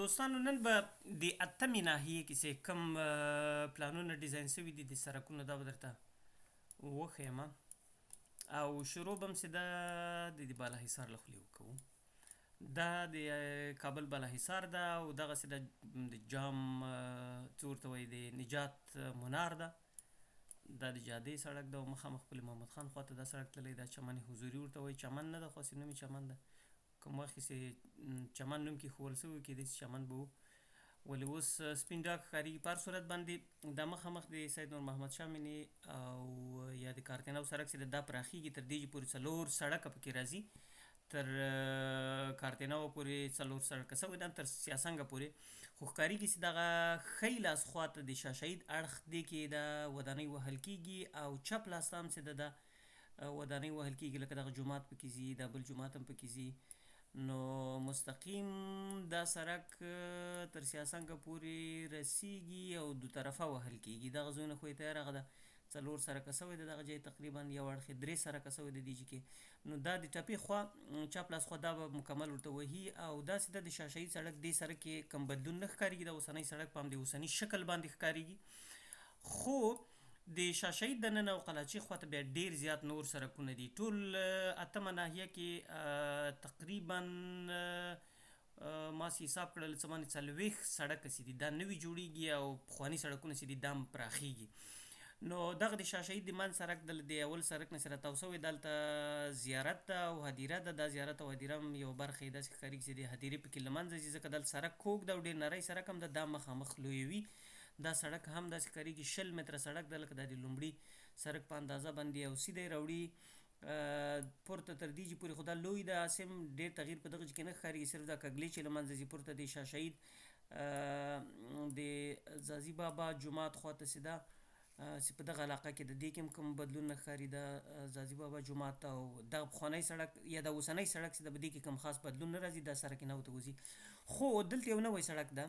دوستانو نن به د اتمې ناحیې کې چې کوم پلانونه ډیزاین شوي دي د سرکونو دا به درته وښیم او شروع به هم چې دا د بالاحصار له خولې وکوو. دا د کابل بالاحصار ده او دغسې د جام څه ورته وایي د نجات منار ده. دا د جادې سړک ده او مخامخ پل محمد خان خواته دا سړک تللی. دا چمن حضوري ورته وایي، چمن نه ده خو هسې نوم یې چمن ده. کوم وخت کې چې چمن نوم کېښوول شوی کېدای شي چمن به و، ولې اوس سپین ډاګ ښکارېږي. په هر صورت باندې دا مخامخ د سید نور محمد شاه مینې او یا د کارتینو سړک چې ده دا پراخېږي تر دې چې پورې څلور سړکه پکې راځي، تر کارتینو پورې څلور سړکه سوی ده تر سیاسنګه پورې. خو ښکارېږي چې دغه ښی لاس خواته د شاه شهید اړخ دې کې دا ودانۍ وهل کېږي او چپ لاس ته هم چې ده دا ودانۍ وهل کېږي، لکه دغه جومات پکې ځي، دا بل جومات هم پکې ځي. نو مستقیم دا سړک تر سیاسنګه پورې رسیږي او دو طرفه وهل کېږي. دغه ځایونه خو یې تیار هغه ده څلور سرکه سوی ده، دغه جای تقریبا یو اړخ یې درې سرکه سوی ده دې جي کې. نو دا د ټپې خوا چپ لاس خوا دا به مکمل ورته وهي. او داسې ده د شاه شهید سړک دې سړک کې کوم بدلون نه ښکارېږي، دا اوسنی سړک په همدې اوسني شکل باندې ښکارېږي. خو د شاه شهید دننه او قلاچې خواته بیا ډیر زیات نور سرکونه دي. ټول اتمه ناحیه کې تقریبا ما سي حساب کړل څه باندې 40 سړکه سي دي، دا نوي جوړیږي او پخواني سړکونه سي دي دا هم پراخیږي. نو دغه د شاه شهید د منځ سړک د د اول سړک نه سره تاو سوی، دلته زیارت ده او هدیره ده. دا زیارت او هدیره هم یوه برخه یې داسې ښکارېږي چې د هدیرې پکې له منځه ځي، ځکه دلته سړک کوږ ده او ډېر نری سړک هم ده، دا مخامخ لویوي. دا سړک هم داسې ښکارېږي 20 متره سړک ده، لکه دا د لومړي سړک په اندازه باندې او سیده یې راوړي پورته تر دې چې پورې. خو دا لوی ده، هسې هم ډېر تغییر په دغه کې نه ښکارېږي، صرف دا کږلې چې له منځه ځي. پورته د شاه شهید د ځاځي بابا جومات خواته چې ده چې په دغه علاقه کې د دې کې هم کوم بدلون نه ښکاري. دا ځاځي بابا جومات او دغه پخوانی سړک یا دا اوسنی سړک چې ده په دې کې کوم خاص بدلون نه راځي، دا سړک نه ورته وځي. خو دلته یو نوی سړک ده،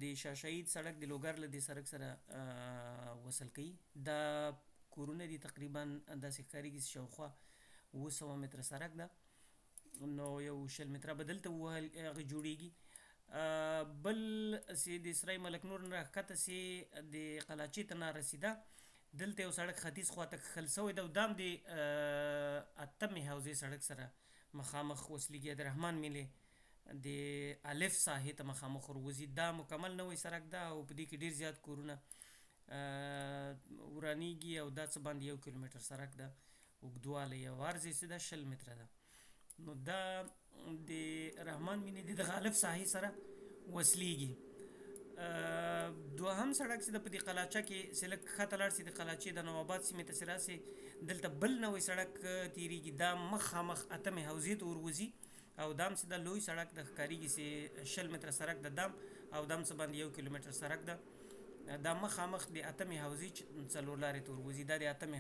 د شاه شهید سړک د لوګر له دې سړک سره وصل کوي. دا کورونه دي تقریبا داسې ښکارېږي چې شاوخوا 700 متره سړک ده، نو یو 20 متره به دلته ووهل هغه جوړېږي. بل چې د سرای ملک نور نه راښکته سي د قلاچې ته نه رسېده، دلته یو سړک ختیځ خواته کښل سوی ده او دا هم د اتمې حوزې سړک سره مخامخ وصلېږي، د رحمان ملې د الف ساحې ته مخامخ وروځي. دا مکمل نوی سړک ده او په دې کې ډېر زیات کورونه ورانیږي او دا څه باندې 1 کیلومتر سړک ده، اوږدوالی یې او عرض یې څه ده 20 متره ده. نو دا د رحمان مینې د دغه الف ساحې سره وصلیږي. دوهم سړک چې ده په دې قلاچه کې چې لږ کښته لاړ سي د قلاچې د نواباد سیمې ته چې راسي، دلته بل نوی سړک تېرېږي، دا مخامخ اتمې حوزې ته وروځي او دا هم چې ده لوی سړک ده، ښکارېږي چې 20 متره سړک ده دام او دا هم څه باندې 1 کیلومتر سړک ده. دا مخامخ د اتمې حوزې څلور لارې ته وروځي، دا د اتمې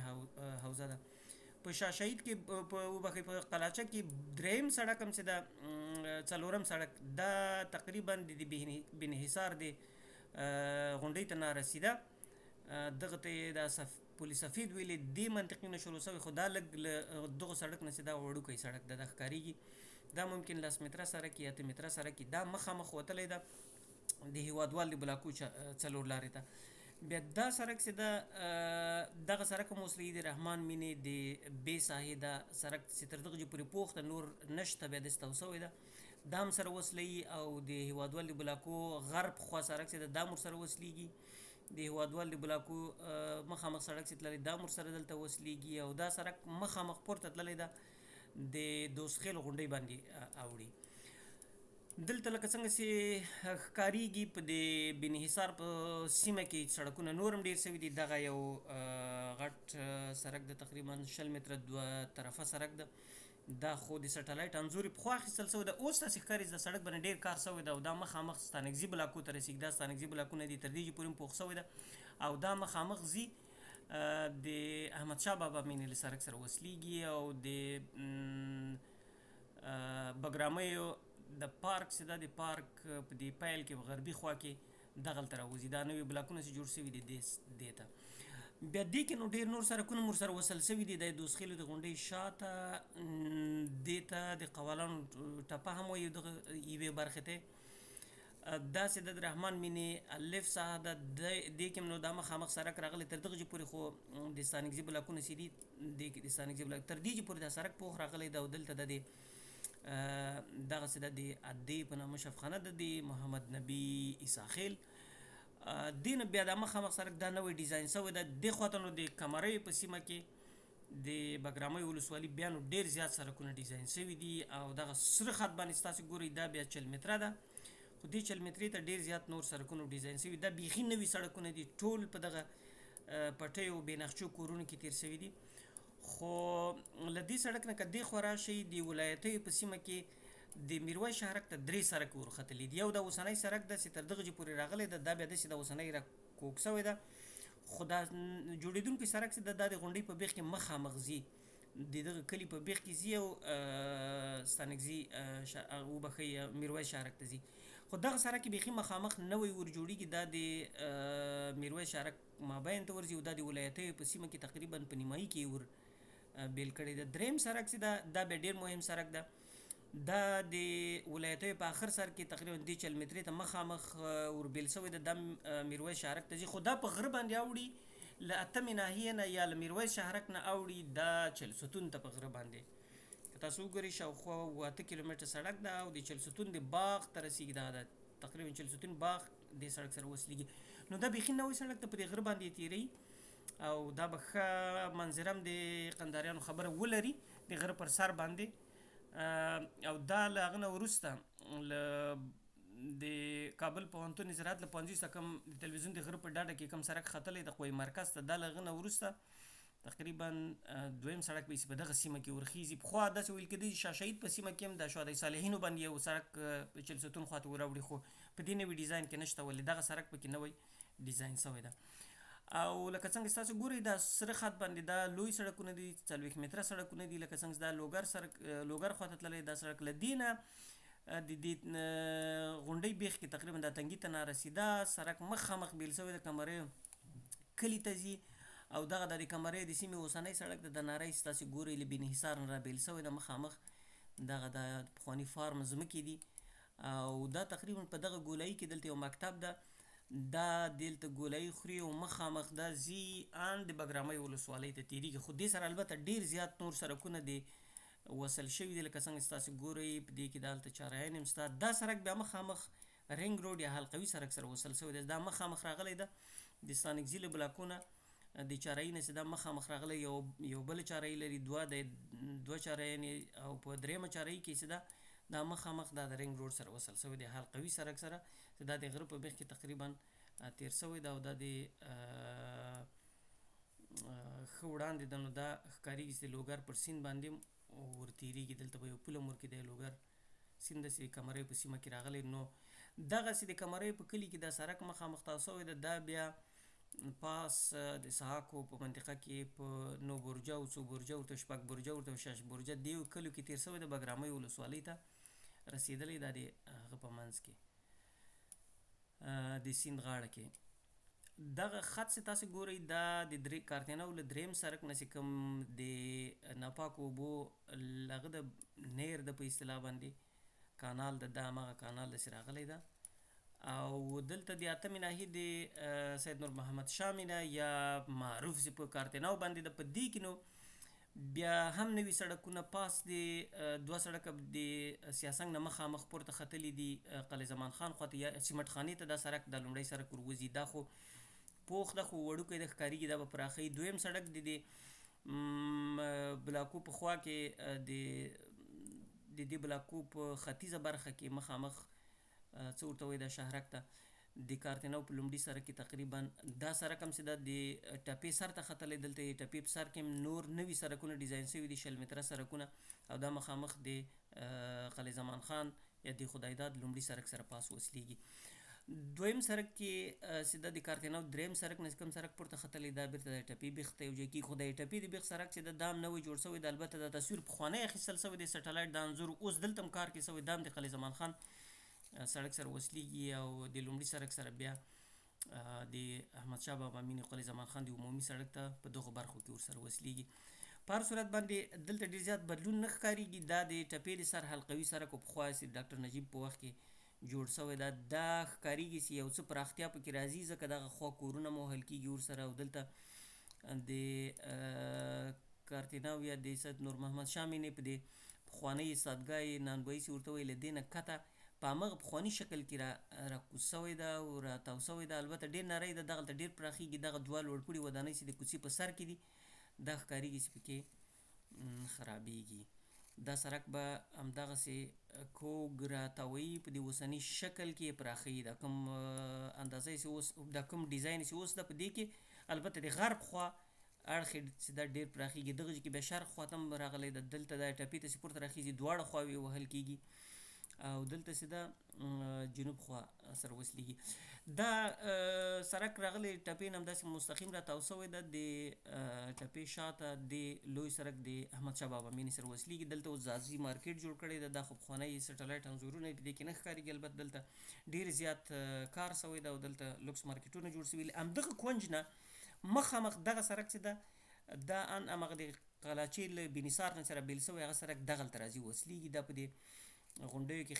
حوزه ده. په شاه شهید کې په وبخښئ په قلاچه کې دریم سړک هم چې ده څلورم سړک دا تقریبا د بن حصار د غونډۍ ته نارسیده، دغه ته یې دا پل سفید ویلې، دې منطقې نه شروع سوی. خو دا لږ له دغو سړک نه چې دا وړوکی سړک ده دا ښکارېږي، دا ممکن 10 متره سړک یا 8 متره سړک، دا مخامخ وتلی ده د هیوادوال د بلاکو څلور لارې ته. بیا دا سړک چې ده دغه سړک هم اوس د رحمان مینې د بې ساحې دا سړک چې تر دغه پورې پوخ ده نور نشته، بیا داسې تاو سوی ده، دا هم سره وصلوي. او د هیوادوال د بلاکو غرب خوا سړک چې ده دا هم ورسره وصلېږي، د هیوادوال د بلاکو مخامخ سړک چې تللی دا هم ورسره دلته وصلېږي. او دا سړک مخامخ پورته تللی ده د دوستخېلو غونډۍ باندې اوړي. دلته لکه څنګه چې ښکارېږي په دې بن حصار په سیمه کې سړکونه نور هم ډېر سوي دي. دغه یو غټ سړک ده تقریبا 20 متره دوه طرفه سړک ده، دا خو د سټلایټ انځور یې پخوا اخیستل سوی ده، اوس داسې ښکاري چې د سړک باندې ډېر کار سوی ده او دا مخامخ ستانکزي بلاکو ته رسېږي. دا ستانکزي بلاکونه دي تر دې چې پورې هم پوخ سوی ده او دا مخامخ ځي د احمدشاه بابا مینې له سړک سره وصلېږي او د بګرامیو د پارک چې ده د پارک په دې پیل کې په غربي خوا کې دغلته راوځي. دا نوي بلاکونه چې جوړ سوي دي دې ته. بیا دې کې نو ډېر نور سړکونه هم ورسره وصل سوي دي. د دوستخېلو د غونډۍ شاته دې ته د قوالانو ټپه هم وایي دغه یوې برخې ته. داسې د رحمان مینې الف ساحه ده، دې کې نو دا مخامخ سرک راغلی تر دغه پورې، خو د ستانکزي بلاکونه چې دي دې کې د ستانکزي بلاک تر دې پورې دا سرک پوخ راغلی ده. او دلته د دې دغسې د ادې په نامه شفخانه ده د محمد نبي عیسی خیل دې نه بیا دا مخامخ سرک دا نوی ډیزاین سوی ده. دې خواته نو د کمرۍ په سیمه کې د بګرامۍ ولسوالي بیا نو ډېر زیات سرکونه ډیزاین سوي دي. او دغه سره خط باندې ستاسې ګورئ دا بیا 40 متره ده، خو دې 40 مترې ته ډېر زیات نور سرکونه ډیزاین سوي. دا بیخي نوي سړکونه دي، ټول په دغه پټیو بې نقشو کورونو کې تېر سوي دي. خو له دې سړک نه که دې خوا راشئ د ولایتیو په سیمه کې د میرویس شهرک ته 3 سرک ورختلي دي. یو دا اوسنی سرک ده چې تر دغه ځای پورې راغلی ده، دا بیا داسې د اوسنی را کوږ سوی ده. خو دا جوړېدونکی سرک چې ده دا د غونډۍ په بیخ کې مخامخ ځي، د دغه کلي په بیخ کې ځي او ستانکزي وبخښئ میرویس شهرک ته ځي. خو دغه سرک کې بیخي مخامخ نوی ور جوړېږي، دا د میرویس شهرک مابین ته ورځي او دا د ولایتیو په سیمه کې تقریبا په نیمایي کې ور بیل کړی ده. دریم سرک چې ده دا بیا ډېر مهم سرک ده، دا د ولایتیو په اخر سر کې تقریبا دې 40 مترې ته مخامخ ور بیل سوی ده، دا میرویس شهرک ته ځي. خو دا په غره باندې اوړي له اتمې ناحیې نه یا له میرویس شهرک نه اوړي دا 40 ستون ته په غره باندې. که تاسو وګورئ شاوخوا 8 کیلومتره سړک ده او د 40 ستون د باغ ته رسېږي. دغه ده تقریبا 40 ستون باغ دې سړک سره وصلېږي. نو دا بیخي نوی سړک ده، په دې غره باندې تېروي او دا به ښه منظره هم د قنداریانو خبره ولري د غره پر سر باندې. او دا له هغه نه وروسته له د کابل پوهنتون زراعت له پوهنځي څخه کوم د تلویزیون د غره په ډډه کې کوم سړک ختلی د قوې مرکز ته، دا له هغه نه وروسته تقریبا دویم سړک به په دغه سیمه کې ورخیږي. پخوا داسې ویل کېده چې شاه شهید په سیمه کې هم د شهدای صالحینو باندې یو سړک په 40 ستون خواته وراوړي، خو په دې نوي ډیزاین کې نشته، ولې دغه سړک پکې نوی ډیزاین سوی ده. او لکه څنګه چې تاسو ګورئ دا سره خط باندې دا لوی سړکونه دي، 40 متره سړکونه دي. لکه څنګه چې دا لوګر سړک لوګر خواته تللی دا سړک له دې نه د دې غونډۍ بیخ کې تقریبا دا تنګي ته نارسیده سړک مخامخ بیل سوی د کمریو کلي ته ځي. او دغه د کمریو د سیمې اوسنی سړک د نارۍ چې تاسو ګورئ له بینحصار نه را بیل سوی ده مخامخ. دغه د پخواني فارم ځمکې دي. او دا تقریبا په دغه ګولایي کې دلته یو مکتب ده، دا دلته ګولایي خوري او مخامخ دا ځي ان د بګرامۍ ولسوالۍ ته تېرېږي. خو دې سره البته ډېر زیات نور سړکونه دي وصل شوي دي، لکه څنګه چې تاسو ګورئ په دې کې دلته چاراین هم شته. دا سړک بیا مخامخ رینګ روډ یا حلقوي سړک سره وصل شوی دی. دا مخامخ راغلی ده د ستانکزي له بلاکونه د چارایي نه چې دا مخامخ راغلی یو بل چارایي لري، دوه چارایانې، او په درېیمه چارایي کې چې ده دا مخامخ دا د رینګ روډ سره وصل شوی دی، حلقوي سړک سره چې دا د غره په بیخ کې تقریبا تېر شوی ده. او دا د ښه وړاندې ده، نو دا ښکارېږي چې د لوګر پر سیند باندې ور تېرېږي. دلته به یو پل هم ورکې دی، لوګر سیند داسې د کمریو په سیمه کې راغلی. نو دغسې د کمریو په کلي کې دا سړک مخامخ تاو شوی ده. دا بیا پاس د سهاکو په منطقه کې په 9 برجه او څو برجه ورته 6 برجه ورته 6 برجه دیو کلیو کې تېر شوی ده، بګرامۍ ولسوالۍ ته رسېدلی. دا د هغه په منځ کې د سیند غاړه کې دغه خط چې تاسو ګورئ دا د درې کارتینو له دریم سرک نه چې کوم د ناپاکو اوبو هغه د نیر د په اصطلاح باندې کانال ده، دا هماغه کانال داسې راغلی ده. او دلته د اتمې ناحیې د سید نور محمد شاه مینه یا معروف چې په کارتیناو باندې ده، په دې کې نو بیا هم نوي سړکونه پاس د 2 سړکه د سیاسنګ نه مخامخ پورته ختلي دي قلعه زمان خان خواته یا سیمټ خانې ته. دا سړک دا لومړی سړک وروځي، دا خو پوخ ده خو وړوکی ده ښکارېږي، دا به پراخوي. دویم سړک د دې بلاکو په خوا کې د دې بلاکو په ختیځه برخه کې مخامخ څه ورته وایي دا شهرک ته د کارتیناو په لومړي سرک کې تقریبا دا سرک هم چې ده د ټپې سر ته ختلی. دلته یې ټپې په سر کې هم نور نوي سرکونه ډیزاین شوي دي، 20 متره سرکونه، او دا مخامخ د قلعه زمان خان یا د خدایداد لومړي سرک سره پاس وصلېږي. دویم سرک کې چې ده د کارتیناو دریم سرک نه کوم سرک پورته ختلی دا بېرته د ټپې بیخ ته یو ځای کېږي. خو د ټپې د بیخ سرک چې ده دا هم نوی جوړ شوی ده. البته دا تصویر پخوانی اخیستل شوی دی، سټلایټ دا انځور اوس دلته هم کار کې شوی، دا هم د قلعه زمان خان سړک سره وصلېږي او د لومړي سړک سره بیا د احمد شاه بابا مینې قلعه زمان خان د عمومي سړک ته په دغو برخو کې ورسره وصلېږي. په هر صورت باندې دلته ډېر زیات بدلون نه ښکارېږي. دا د ټپې د سر حلقوي سړک او پخوا چې ډاکټر نجیب په وخت کې جوړ سوی ده. دا ښکاریږي چې یو څه پراختیا پکې راځي، ځکه دغه خوا کورونه هم وهل کیږي ورسره. او دلته د کارتیناو یا د سید نور محمد شاه مینې په دې پخوانۍ استادګاه یې نانوایي چې ورته وایي، له دې نه کته په همغه پخواني شکل کې را کوز سوی ده او را تاو سوی ده. البته ډېر نری ده، دغلته ډېر پراخېږي. دغه دوه لوړپوړي ودانۍ چې د کوڅې په سر کې دي، دا ښکارېږي چې پکې خرابېږي. دا سرک به همدغسې کوږ را تاووي، په دې اوسني شکل کې یې پراخوي. دا کوم اندازه یې چې اوس، دا کوم ډیزاین یې چې اوس ده په دې کې، البته د غرب خوا اړخ یې چې دا ډېر پراخېږي. دغه ځای کې بیا شرق خوا ته هم راغلی ده. دلته دا ټپې ته چې پورته راخېږي، دواړه خواوې وهل کېږي، او دلته چې ده جنوب خوا سره وصلېږي. دا سرک راغلی ټپې نه همداسې مستقیم را تاو سوی ده، د ټپې شاته د لوی سرک د احمد شاه بابا مینې سره وصلېږي. دلته اوس ځاځي مارکیټ جوړ کړی ده. دا خو پخوانی سټلایټ انځورونه په دې کې نه ښکارېږي، البته دلته ډېر زیات کار سوی ده او دلته لوکس مارکیټونه جوړ سوي. له همدغه کونج نه مخامخ دغه سرک چې ده، دا ان همغه د قلاچې له بنیسار نه سره بېل سوی هغه سرک دغلته راځي وصلېږي. دا په دې غونډیو کې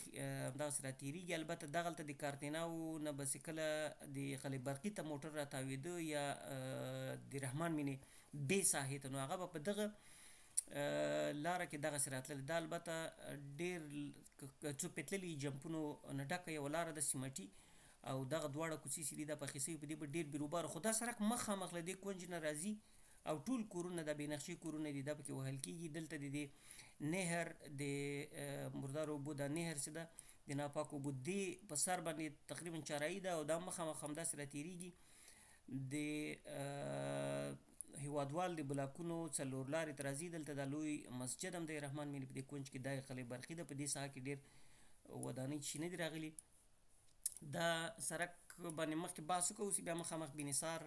همدغسې را تېرېږي. البته دغلته د کارتیناو نه به چې کله د قلعه برقي ته موټر را تاوېده یا د رحمان مینې بې ساحې ته، نو هغه به په دغه لاره کې دغسې راتلل. دا البته ډېر څو پتللي جمپونو نه ډکه یوه لاره ده، سیمټي، او دغه دواړه کوڅې چې دي دا پخې سوي، په دې به ډېر بیروبار. خو دا سرک مخامخ له دې کونج نه راځي او ټول کورونه دا بې نقشې کورونه دي، دا پکې وهل کېږي. دلته د دې نهر د مردارو اوبو دا نهر چې ده، د ناپاکو اوبو، دې په سر باندې تقریبا چارایي ده، او دا مخامخ همداسې را تېرېږي. د هیوادوال د بلاکونو څلور لارې ته راځي. دلته دا لوی مسجد هم دی رحمان مینې په دې کونج کې، دا یې قلعه برقي ده. په دې ساحه کې ډېر ودانۍ چې نه دي راغلي. دا سرک باندې مخکې بحث وکړو چې بیا مخامخ بنیسار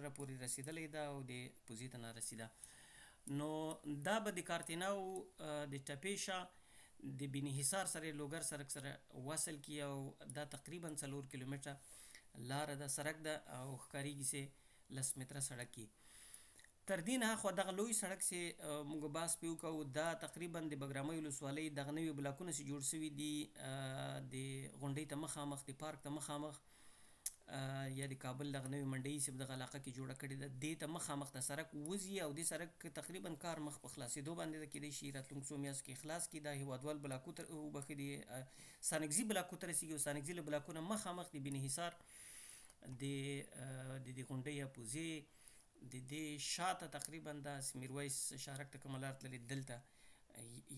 را پورې رسېدلی ده او د پوزې ته نه رسېده. نو دا به د کارتیناو د ټپې شا د بني حصار سره لوګر سرک سره وصل کړي، او دا تقریبا 4 کیلومتره لاره ده، سرک ده، او ښکارېږي چې 10 متره سړک یې. تر دې نه هاخوا دغه لوی سړک چې موږ بحث پرې وکړو، دا تقریبا د بګرامۍ ولسوالۍ دغه نوي بلاکونه چې جوړ سوي دي، د غونډۍ ته مخامخ، د پارک ته مخامخ، یا د کابل دغه نوې منډیي چې په دغه علاقه کې جوړه کړې ده، دې ته مخامخ دا سړک وځي. او دې سړک تقریبا کار مخ په خلاصېدو باندې ده، کېدای شي راتلونکو څو میاشتو کې خلاص کړي. دا هیوادوال بلاکو ته وبښي، د سانکزي بلاکو ته رسېږي، او سانکزي له بلاکو نه مخامخ د بني حصار د دې غونډۍ یا پوزې د دې شاته تقریبا دا میرویس شهرک ته کومه لار تللې، دلته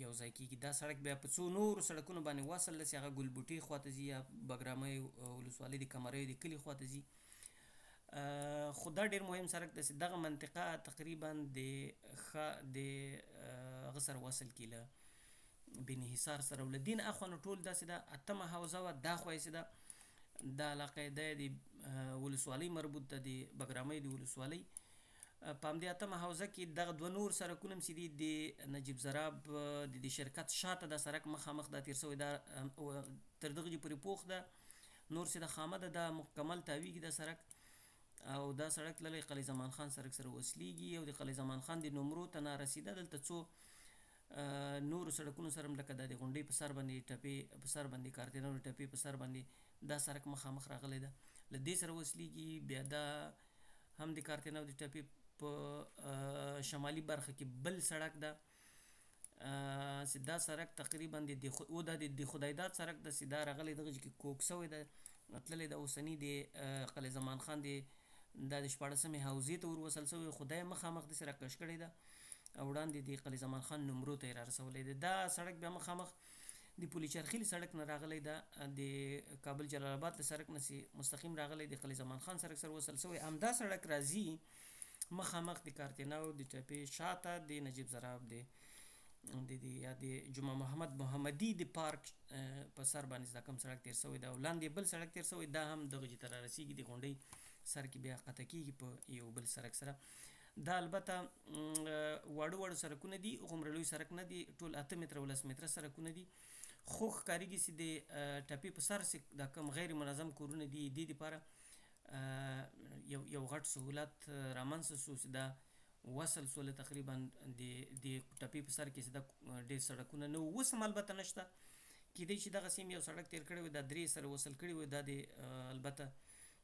یو ځای کېږي. دا سړک بیا په څو نورو سړکونو باندې وصل ده چې هغه ګلبوټې خواته ځي یا بګرامۍ ولسوالۍ د کمریو د کلي خواته ځي. خو دا ډېر مهم سړک دی چې دغه منطقه تقریبا د د هغه سره وصل کړي، له بني حصار سره. او له دې نه اخوا نو ټول داسې ده، اتمه حوزه وه، دا خوا یې چې ده دا علاقه ده د ولسوالۍ مربوط ده، د بګرامۍ د ولسوالۍ. په همدې اتمه حوزه کې دغه دوه نور سړکونه هم چې دي، د نجیب زراب د دې شرکت شاته دا سړک مخامخ دا تېر سوی، دا تر دغه پورې پوخ ده، نور چې ده خامه ده، دا مکمل تاویږي دا سړک. او دا سړک تللی قلعه زمان خان سړک سره وصلیږي، او د قلعه زمان خان د نمرو ته نه رسیده. دلته څو نورو سړکونو سره هم لکه دا د غونډۍ په سر باندې ټپې په سر باندې کارتینانو ټپې په سر باندې دا سړک مخامخ راغلی ده، له دې سره وصلیږي. بیا دا هم د کارتیناو د ټپې په شمالي برخه کې بل سړک ده، چې دا سړک تقریبا د او دا د خدایداد سړک ده چې دا راغلی دغه کې کوږ سوی ده، تللی د اوسني د قلعه زمان خان د دا د 16مې حوزې ته ور وصل سوی، خو دا یې مخامخ داسې راکش کړی ده او وړاندې د قلعه زمان خان نمرو ته یې را رسولی دی. دا سړک بیا مخامخ د پولي چرخي له سړک نه راغلی ده، د کابل جلال آباد له سړک نه چې مستقیم راغلی د قلعه زمان خان سړک سره وصل سوی. همدا سړک راځي مخامخ د کارتیناو د ټپې شاته د نجیب زراب د د یا د جمعه محمد محمدي د پارک په سر باندې دا کوم سړک تېر سوی ده، او لاندې بل سړک تېر سوی، دا هم دغه ځای ته را رسېږي، د غونډۍ سر کې بیا قطع کېږي په یو بل سړک سره. دا البته واړه واړه سړکونه دي، هغومره لوی سړک نه دي، ټول 8 متره او 10 متره سړکونه دي، خو ښکارېږي چې د ټپې په سر چې دا کوم غیر منظم کورونه دي، دې دپاره یو غټ سهولت رامنځته سو چې دا وصل سول تقریبا د ټپې په سر کې چې دا ډېر سړکونه نه وو. اوس هم البته نشته، کیدای شي دغسې هم یو سړک تیر کړی وي، دا درې سره وصل کړي وي، دا د البته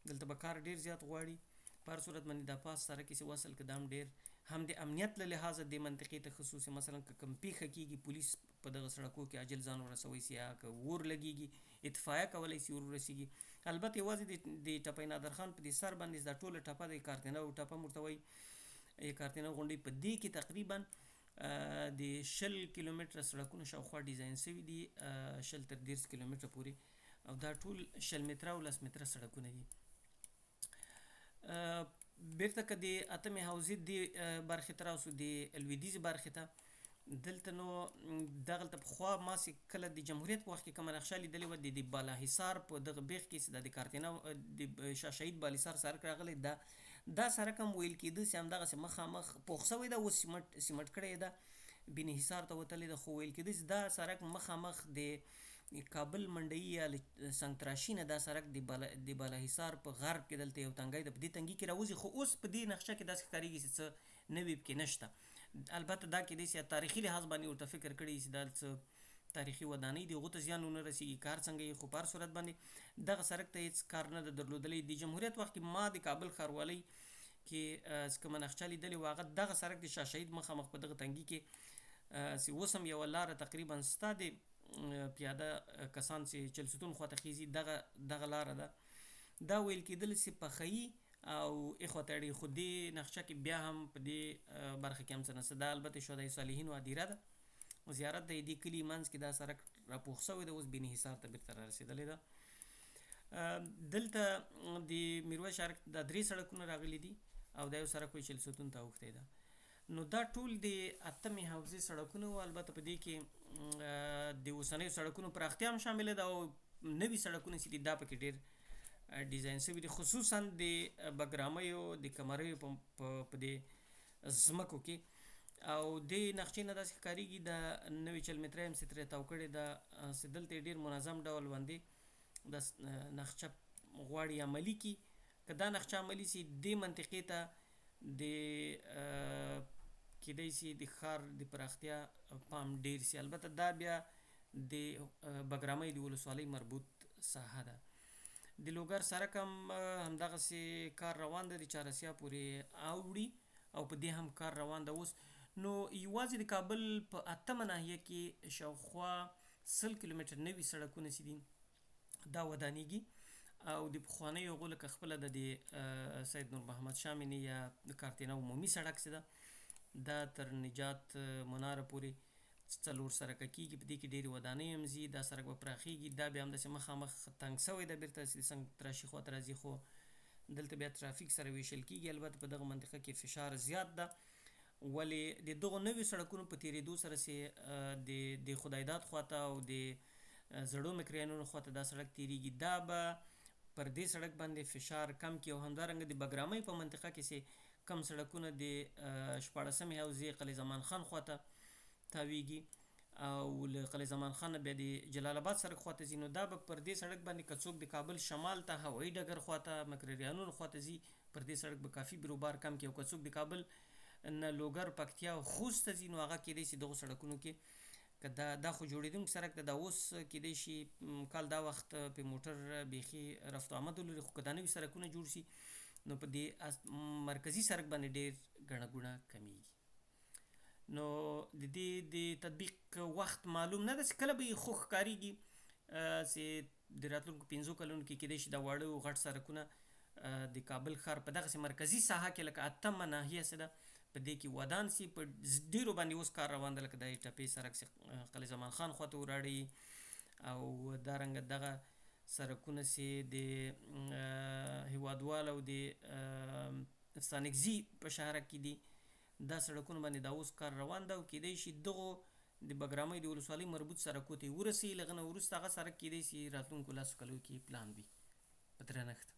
دلته به کار ډیر زیات غواړي. په هر صورت باندې دا پاس سرک یې وصل که دا هم ډیر هم د امنیت له لحاظه دې منطقې ته ښه سو چې مثلا که کوم پیښه کیږي پولیس په دغه سړکو کې عاجل ځان ورسوي سي، یا که اور لګیږي اطفایه کولای سي ور ورسیږي. البته یوازې د ټپه نادر خان په دې سر باندې دا ټوله ټپه د کارتینه او ټپه ورته وایي، کارتینه غونډۍ، په دې کې تقریبا د 20 کیلومتره سړکونه شاوخوا ډیزاین سوي دي، 20 تر 30 کیلومتره پورې، او دا ټول 20 متره او 10 متره سړکونه دي. بیرته که د اتمې حوزې دې برخې ته راسو، د لویدیځې برخې ته، دلته نو دغلته پخوا ما چې کله د جمهوریت په وخت کې کومه نقشه لیدلې وه، د بالاحصار په دغه بیخ کې چې دا د کارتینه د شاه شهید بالاحصار سړک راغلی، دا سړک هم ویل کېده چې همدغسې مخامخ پوخ سوی ده، اوس سیمټ کړی ده، بیني حصار ته وتلی ده، خو ویل کېده چې دا سړک مخامخ د کابل منډیي یا له سنګتراشي نه دا سړک د بالاحصار په غرب کې دلته یو تنګی ده، په دې تنګي کې راوځي، خو اوس په دې نقشه کې داسې ښکارېږي چې څه نوي پکې نشته. البته دا کېدای شي تاریخي لحاظ باندې ورته فکر کړی چې دا څه تاریخي ودانۍ دي، هغو ته زیان ونه رسېږي، کار څنګه یې، خو په هر صورت باندې دغه سړک ته هېڅ کار نه ده درلودلی. د جمهوریت وخت کې ما د کابل ښاروالۍ کې چې کومه نقشه لیدلې وه، هغه دغه سړک د شاه شهید مخامخ په دغه تنګي کې چې اوس هم یوه لاره تقریبا سته د پیاده کسان چې چلستون خواته خیزي، دغه لاره ده، دا ویل کېدل چې پخوي او اخوا ته اړي، خو دې نقشه کې بیا هم په دې برخه کې هم څه نشته. دا البته شهدای صالحینو هدیره ده، زیارت دی، دې کلي منځ کې دا سړک راپوخ شوی دی، اوس بیني حصار ته بیرته رارسېدلی ده. دلته د میرویس شارک دا درې سړکونه راغلي دي او دا یو سړک وایي چلستون ته اوښتی ده. نو دا ټول د اتمې حوزې سړکونه وو. البته په دې کې د اوسنیو سړکونو پراختیا هم شامله ده او نوي سړکونه چې دي دا پکې ډېر ډیزاین شوي دي، خصوصا د بګرامیو د کمریو په دې ځمکو کې. او دې نقشې نه داسې ښکارېږي دا نوې 40 متره هم چې ترې تاو کړې ده، چې دلته یې ډېر منظم ډول باندې دا نقشه غواړي عملي کړي. که دا نقشه عملي سي دې منطقې ته د کېدای سي د ښار د پراختیا پام ډېر سي. البته دا بیا د بګرامۍ د ولسوالۍ مربوط ساحه ده. د لوګر سړک هم همدغسې کار روان ده، د چاراسیا پورې اوړي او په دې هم کار روان ده اوس. نو یوازې د کابل په اتمه ناحیه کې شاوخوا 100 کیلومتر نوي سړکونه چې دي دا ودانېږي او د پخوانیو هغو لکه خپله د دې سید نور محمد شاه مینې یا د کارتینه عمومي سړک چې ده دا تر نجات مناره پورې څلور سرکه کېږي، په دې کې ډېرې ودانۍ هم ځي، دا سرک به پراخېږي. دا بیا همداسې مخامخ تنګ سوی ده، بېرته د سنګ تراشي خواته راځي، خو دلته بیا ترافیک سره ویشل کېږي. البته په دغه منطقه کې فشار زیات ده، ولې د دغو نویو سړکونو په تېرېدو سره چې د خدایداد خواته او د زړو مکریانونو خواته دا سړک تېرېږي، دا به پر دې سړک باندې فشار کم کړي. او همدارنګه د بګرامۍ په منطقه کې چې کم سړکونه د 16مې حوزې قلعه زمان خان خواته تاویږي او له قلعه زمان خان نه بیا د جلال آباد سړک خواته ځي، نو دا به پر دې سړک باندې که څوک د کابل شمال ته هوایي ډګر خواته مکرریانونو خواته ځي، پر دې سړک به کافي بیروبار کم کړي. او که څوک د کابل نه لوګر، پکتیا او خوست ته ځي، نو هغه کېدای شي دغو سړکونو کې که دا خو جوړېدونکی سړک ده، دا اوس کېدای شي کال دا وخت په موټر بیخي رفت و آمد ولري، خو که دا نوي سړکونه جوړ شي نو په دې مرکزي سړک باندې ډېر ګڼه ګوڼه کمیږي. نو د دې د تطبیق وخت معلوم نه ده چې کله به یې، خو ښکارېږي چې د راتلونکو 5 کلونو کې کېدای شي دا واړه او غټ سړکونه د کابل ښار په دغسې مرکزي ساحه کې لکه اتمه ناحیه چې ده په دې کې ودان سي. په ډېرو باندې اوس کار روان ده، لکه د ټپې سړک چې قلعه زمان خان خواته وراړي او دارنګه دغه سړکونه چې د هیوادوال او د ستانکزي په شهرک کې دي، دا سړکونه باندې دا اوس کار روان ده او کېدای شي دغو د بګرامۍ د ولسوالۍ مربوط سړکو ته یې ورسي. له هغه نه وروسته هغه سړک کېدای شي راتلونکو 10 کلو کې پلان وي. په درنښت.